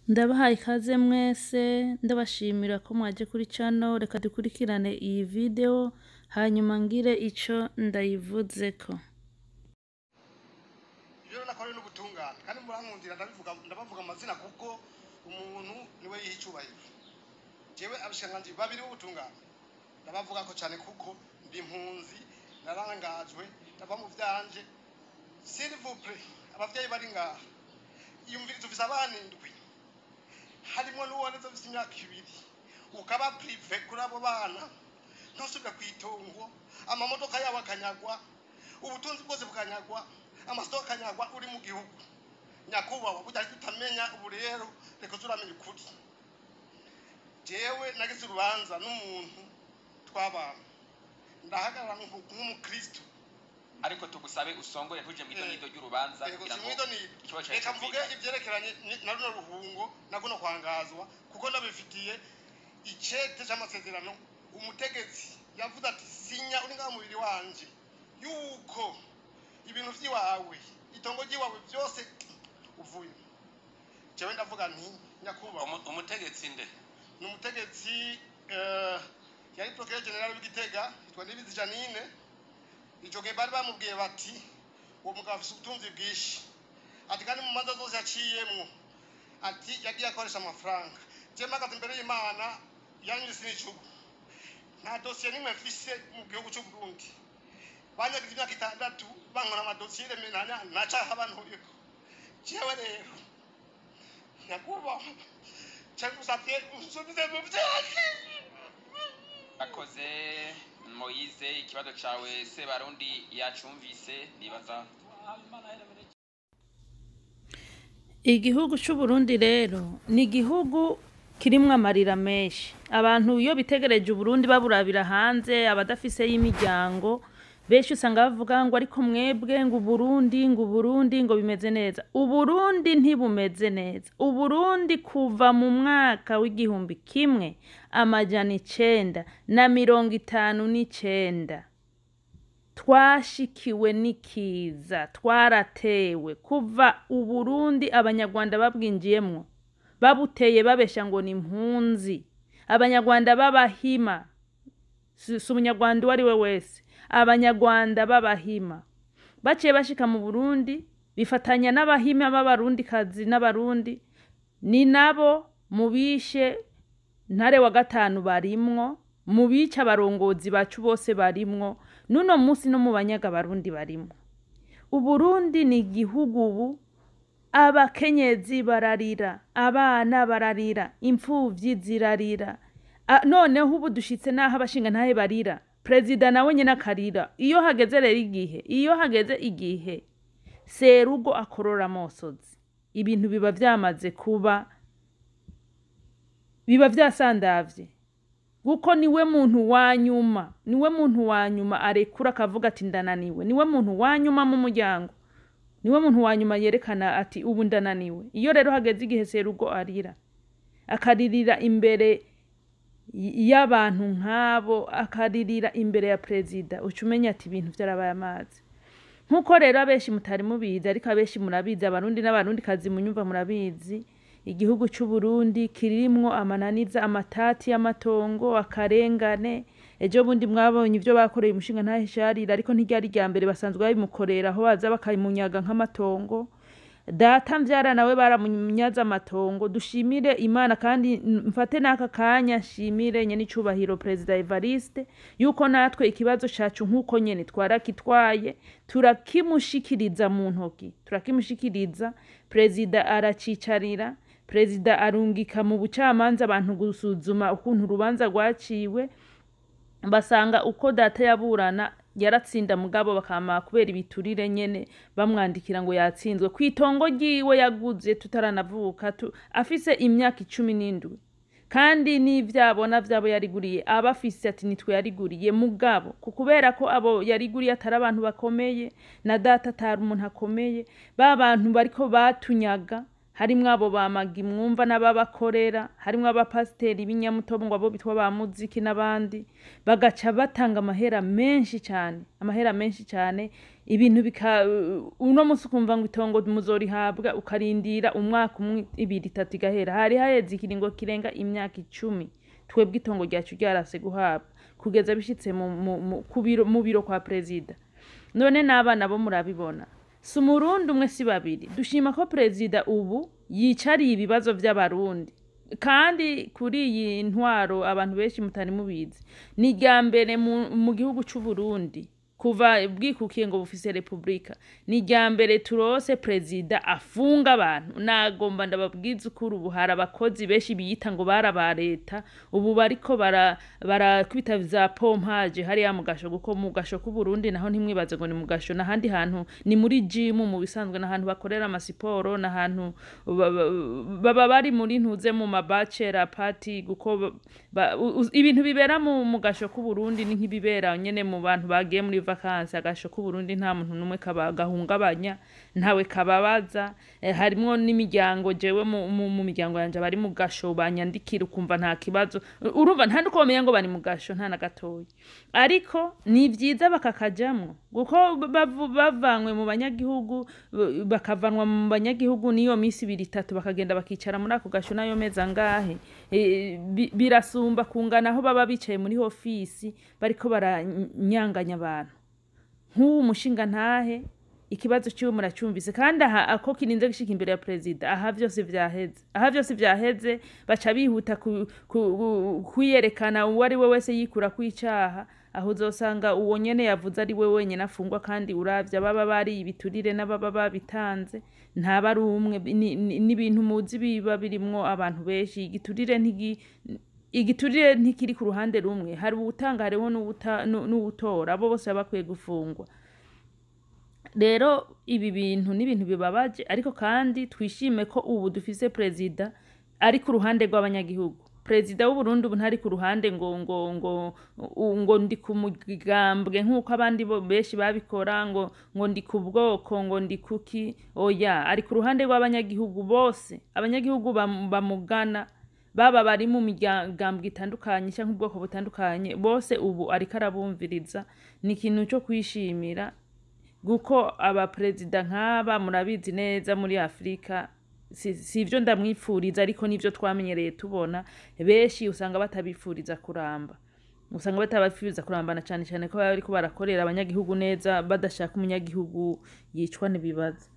Ndabahaye ikaze mwese, ndabashimira ko mwaje kuri channel. Reka dukurikirane iyi video, hanyuma ngire ico ndayivuzeko. Ibyo rero nakora n'ubutungane, kandi murankundira ndabivuga, ndabavuga amazina kuko umuntu niwe yiha icyubahiro. Jewe abashikiranganji babiri b'ubutungane ndabavuga ko cyane, kuko ndi impunzi, narangajwe, ndava mu vyanje. S'il vous plaît, abavyeyi bari ngaha, iyumvirizo, ufise abana indwi, harimo n'uwoneze ufise imyaka 2, ukaba privé kuri abo bana, ntusubire kw'itongo, amamodoka yabo akanyagwa, ubutunzi bwose bukanyagwa, amasoko akanyagwa, uri mu gihugu. Nyakubahwa, burya ariko utamenya ubu rero, reka uze uramenya ukuri. Jewe nagize urubanza n'umuntu twabana, ndahagarara nk'umukristo. Ariko tugusabe usongore, ntuje mu idonido ry'urubanza Yego, kugira si ngo mwidonido. ikibazo cyawe Reka mvuge cyumvikane. ivyerekeranye na runo ruhungo na guno kwangazwa, kuko ndabifitiye icete c'amasezerano. Umutegetsi yavuze ati: "Sinya uri ngaha mubiri wanje yuko ibintu vy'iwawe, itongo ry'iwawe byose uvuye." Jewe ndavuga nti: "Nyakubahwa." Umutegetsi nde? Ni umutegetsi yari procureur général w'Igitega, yitwa Nibizi Janine. Ico gihe bari bamubwiye bati: "Uwo mugabo afise ubutunzi bwinshi," ati, "kandi mu manza zose yaciyemwo," ati, "yagiye akoresha amafaranga." Je mpagaze imbere y'Imana yanyise n'icugu, nta dosiye nimwe mfise mu gihugu c'u Burundi. Banyagize imyaka 6, bankora amadosiye remenanya, ntacaha bantuyeko. Jewe rero, nyakubahwa, cagusavye unsubize mu vyanje. Akoze Moyize, ikibazo cawe Sebarundi yacumvise, nibaza. Igihugu c'Uburundi rero ni igihugu kirimwo amarira menshi. Abantu iyo bitegereje Uburundi baburabira hanze, abadafiseyo imiryango benshi, usanga bavuga ngo: "Ariko mwebwe ngo Uburundi, ngo Uburundi ngo bimeze neza." Uburundi ntibumeze neza. Uburundi kuva mu mwaka w'1959 twashikiwe n'ikiza, twaratewe. Kuva Uburundi Abanyarwanda babwinjiyemwo, babuteye babesha ngo ni impunzi, Abanyarwanda b'Abahima, si Umunyarwanda uwo ari we wese, Abanyarwanda b'Abahima baciye bashika mu Burundi, bifatanya n'Abahima b'Abarundikazi n'Abarundi, ni nabo mubishe Ntare wa Gatanu, barimwo mu bica abarongozi bacu bose, barimwo n'uno munsi no mu banyaga Abarundi barimwo. Uburundi ni igihugu ubu abakenyezi bararira, abana bararira, imfuvyi zirarira. Noneho ubu dushitse n'aho abashinga ntahe barira, perezida nawe nyene akarira. Iyo hageze rero igihe, iyo hageze igihe serugo akorora amosozi, ibintu biba vyamaze kuba, biba vyasandavye, kuko niwe muntu wa nyuma, niwe muntu wa nyuma arekura akavuga ati: "Ndananiwe." Niwe muntu wa nyuma mu muryango, niwe muntu wa nyuma yerekana ati: "Ubu ndananiwe." Iyo rero hageze igihe serugo arira, akaririra imbere y'abantu nk'abo, akaririra imbere ya perezida, uca umenya ati ibintu vyarabaye amazi. Nk'uko rero abenshi mutari mubizi, ariko abenshi murabizi, Abarundi n'Abarundikazi munyumva murabizi, igihugu c'Uburundi kirimwo amananiza, amatati y'amatongo, akarengane. Ejo bundi mwabonye ivyo bakoreye umushinga ntahesharira, ariko ntiryari irya mbere, basanzwe babimukorera, aho baza bakamunyaga nk'amatongo. Data mvyara nawe baramunyaze amatongo. Dushimire Imana, kandi mfate n'aka kanya nshimire nyene icubahiro Perezida Evariste, yuko natwe ikibazo cacu nk'uko nyene twarakitwaye, turakimushikiriza mu ntoki, turakimushikiriza perezida, aracicarira. Perezida arungika mu bucamanza abantu gusuzuma ukuntu urubanza rwaciwe, basanga uko data yaburana yaratsinda, mugabo bakama kubera ibiturire nyene bamwandikira ngo yatsinzwe kw'itongo ryiwe yaguze tutaranavuka, afise imyaka 17. Kandi n'ivyabona vyabo yariguriye, aba afise ati: "Nitwe yariguriye." Mugabo kubera ko abo yariguriye atari abantu bakomeye, na data atari umuntu akomeye, ba bantu bariko batunyaga, harimwo abo bamagi mwumva n'ababakorera, harimwo abapasiteri b'inyamutobo ngo abo bitwa ba muziki n'abandi, bagaca batanga amahera menshi cane, amahera menshi cane. Ibintu bika uno munsi ukumva ngo itongo muzorihabwa, ukarindira umwaka umwe, ibiri, itatu igahera. Hari haheze ikiringo kirenga imyaka 10 twebwe itongo ryacu ryarase guhabwa, kugeza bishitse mu biro kwa perezida. None n'abana bo murabibona, si Umurundi umwe, si babiri. Dushima ko perezida ubu yicariye ibibazo vy'Abarundi. Kandi kuri iyi ntwaro, abantu benshi mutari mubizi, ni irya mbere mu gihugu c'Uburundi kuva bwikukiye ngo bufise repubulika, ni irya mbere turose perezida afunga abantu. Nagomba ndababwiza ukuri, ubu hari abakozi benshi biyita ngo bari aba leta, ubu bariko barakubita za pompage hariya mu gasho, kuko mu gasho k'Uburundi naho ntimwibaze ngo ni mu gasho n'ahandi hantu, ni muri gym. Mu bisanzwe n'ahantu bakorera amasiporo, n'ahantu baba bari muri ntuze mu ma bachelor party, kuko ibintu bibera mu gasho k'Uburundi ni nk'ibibera nyene mu bantu bagiye muri vacances. Agasho k'Uburundi nta muntu n'umwe gahungabanya, ntawe kababaza. Harimwo n'imiryango. Jewe mu miryango yanje bari mu gasho banyandikira, ukumva nta kibazo. Urumva nta nuko bamenya ngo bari mu gasho, nta na gatoya. Ariko ni vyiza bakakajamwo, kuko bavanywe mu banyagihugu, bakavanwa mu banyagihugu n'iyo minsi ibiri, itatu, bakagenda bakicara muri ako gasho n'ayo mezi angahe, birasumba kungana aho baba bicaye muri ofisi bariko baranyanganya abantu. Nk'ubu mushinga ntahe ikibazo ciwe muracyumvise, kandi aha ako kirinze gushika imbere ya perezida, aha vyose vyaheze, aha vyose vyaheze. Baca bihuta kwiyerekana, uwo ari we wese yikura kw'icaha. Aho uzosanga uwo nyene yavuze ari we wenyene afungwa, kandi uravye ababa bari ibiturire n'ababa babitanze ntaba ari umwe. N'ibintu muzi biba birimwo abantu benshi. Igiturire ntikiri ku ruhande rumwe, hari uwutanga, hariho n'uwutora, abo bose baba bakwiye gufungwa. Rero ibi bintu ni ibintu bibabaje, ariko kandi twishime ko ubu dufise perezida ari ku ruhande rw'abanyagihugu. Perezida w'Uburundi ubu ntari ku ruhande ngo ndi ku mugambwe nk'uko abandi bo benshi babikora, ngo ndi ku bwoko, ngo ndi kuki. Oya, ari ku ruhande rw'abanyagihugu bose. Abanyagihugu bamugana, baba bari mu migambwe itandukanye cyangwa ubwoko butandukanye, bose ubu ariko arabumviriza. Ni ikintu cyo kwishimira, kuko abaperezida nk'aba murabizi neza muri Afurika, si ivyo ndamwipfuriza, ariko nivyo twamenyereye tubona. Benshi usanga batabifuriza kuramba, usanga batabifuriza kurambana, cane cane ko baba bariko barakorera abanyagihugu neza, badashaka umunyagihugu yicwa n'ibibazo.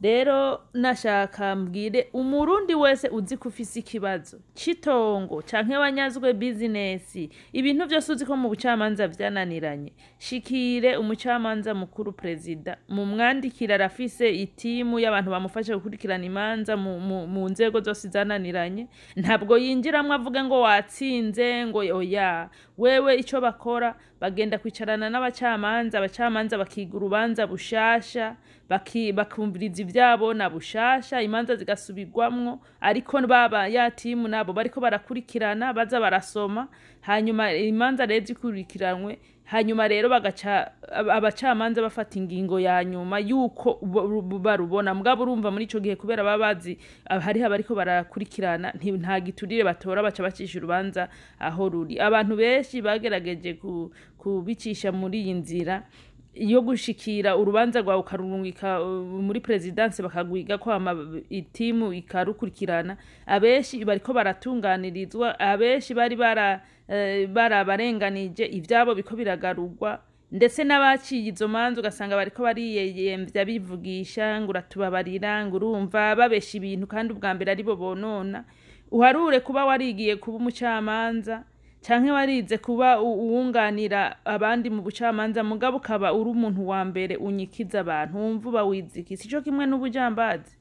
Rero nashaka mbwire Umurundi wese uzi ko ufise ikibazo c'itongo canke wanyazwe bizinesi, ibintu vyose uzi ko mu bucamanza vyananiranye, shikire umucamanza mukuru perezida, mumwandikira. Arafise itimu y'abantu bamufasha gukurikirana imanza mu nzego zose zananiranye. Ntabwo yinjiramwo avuge ngo watsinze, ngo oya. Wewe ico bakora, bagenda kwicarana n'abacamanza, abacamanza bakiga urubanza bushasha, bakumviriza ivyabo na bushasha, imanza zigasubirwamwo. Ariko baba ya timu nabo bariko barakurikirana, baza barasoma, hanyuma imanza rero zikurikiranwe, hanyuma rero bagaca abacamanza bafata ingingo ya nyuma yuko barubona. Mugabo urumva muri ico gihe, kubera baba bazi hariho abariko barakurikirana, nta giturire batora, baca bacisha urubanza aho ruri. Abantu benshi bagerageje kubicisha muri iyi nzira yo gushikira urubanza rwawe ukarurungika muri présidence, bakagwiga ko ama itimu ikarukurikirana, abenshi bariko baratunganirizwa. Abenshi bari barabarenganije, ivyabo biko biragarurwa. Ndetse n'abaciye izo manza ugasanga bariko bariyeyemvya, bivugisha ngo uratubabarira, ngo urumva babesha ibintu, kandi ubwa mbere aribo bonona. Uharure kuba warigiye kuba umucamanza canke warize kuba uwunganira abandi mu bucamanza, mugabo ukaba uri umuntu wa mbere unyikiza abantu, wumva uba wiziki, sico kimwe n'ubujambazi.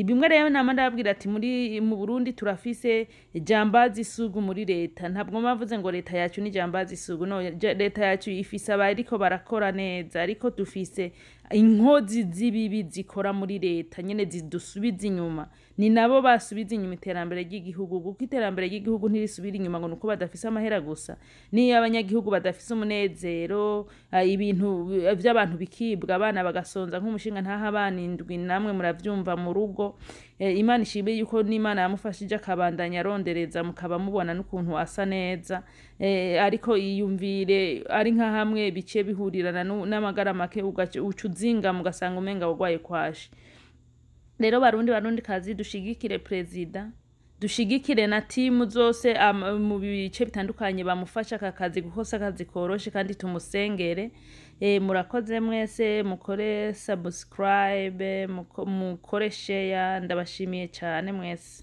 Bimwe rero nama ndababwira ati muri mu Burundi turafise jambazi isugu muri leta. Ntabwo mbavuze ngo leta yacu ni jambazi isugu, no. Leta yacu ifise abariko barakora neza, ariko dufise inkozi z'ibibi zikora muri leta nyene zidusubiza inyuma. Ni nabo basubiza inyuma iterambere ry'igihugu, kuko iterambere ry'igihugu ntirisubira inyuma ngo nuko badafise amahera gusa. Niyo abanyagihugu badafise umunezero, ibintu vy'abantu bikibwa, abana bagasonza, nk'umushinga ntaha abana indwi, namwe muravyumva mu rugo. Imana ishimwe yuko n'Imana yamufashije akabandanya arondereza, mukaba mubona n'ukuntu asa neza. Ariko iyumvire ari nka hamwe bice bihurirana n'amagara make, uca uzingama ugasanga umenga warwaye kwashi. Rero Barundi, Barundi kazi, dushigikire perezida, dushigikire na timu zose mu bice bitandukanye bamufasha aka kazi, kuko si akazi koroshe, kandi tumusengere. Murakoze mwese, mukore subscribe, mukore share. Ndabashimiye cyane mwese.